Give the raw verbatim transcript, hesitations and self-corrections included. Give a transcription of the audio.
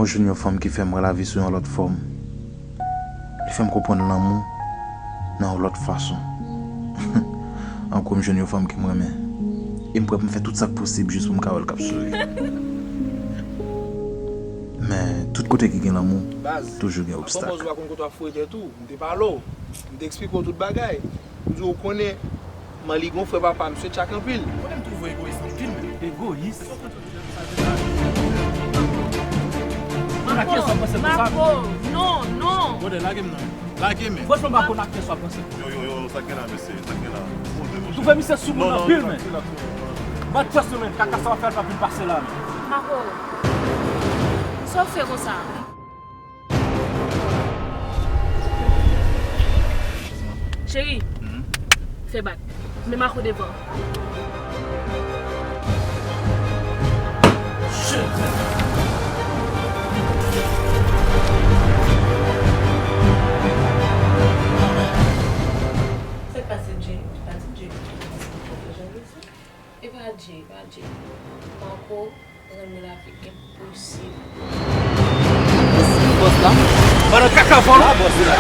Mwen jwenn yon fanm ki fè m wè lavi sou yon lòt fòm. Li fè m konprann lanmou nan yon lòt fason. Ankò m jwenn yon fanm ke m renmen. E m prè pou m fè tout sa k posib jis pou m ka wè l k ap souri. Men, tout kote ki gen lanmou, toujou gen obstak. Baz, avan bòz ou pa konn kote w ap foure tèt ou, m te pale w. M te eksplike w tout bagay. M di w, ou konnen, Manligon, frè papa m, se tchak anpil. Ou konnen m twouve w egoyis anpil, men. Egoyis? Nan kiyès w ap panse konsa? Marco, non, non. Brother, lage m nan. Lage men. Franchman, m pa konn ak kiyès w ap panse. Yo, yo, yo, sa k gen la, mesye? Sa k gen la? Twouve misye sou moun anpil, men. Bat près nou, men. Kaka sa w ap fè a pa vin pase la, men. Marco, sa w fè konsa? Cheri, fè bak. Men Marco devan. Sa k pase, Jay? Pa di Jay. E pa Jay, e pa Jay. Marco rann mwen lavi enposib. Bòs la. Pandan kaka vòlò. Bòs la.